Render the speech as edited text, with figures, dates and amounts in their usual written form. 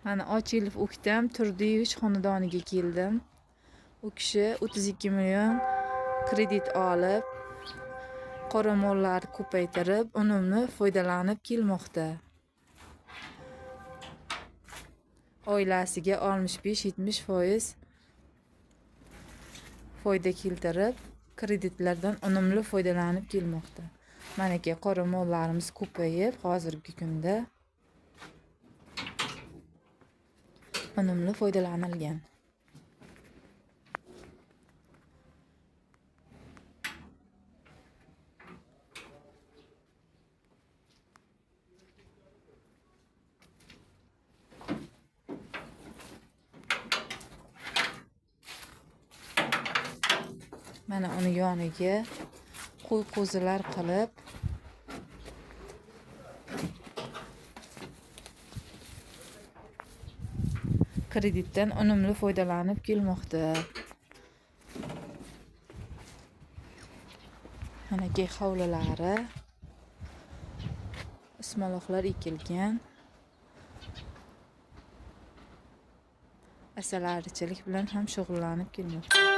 Mana Ochilov O'ktam Turdiyevich xonadoniga keldim. U kishi 32 million kredit olib, qoramollar ko'paytirib, unumli foydalanib kelmoqda. Oilasiga 65-70% foyda keltirib, kreditlardan unumli foydalanib kelmoqda. Manaki qoramollarimiz ko'payib, hozirgi kunda unumli foydalanilgan. Mana uni yoniga qo'y qo'zilar qilib kreditdan unumli foydalanib kelmoqda. Manaki hovlilari ismaloqlar ekilgan. Asalarichilik bilan ham shug'ullanib kelmoqda.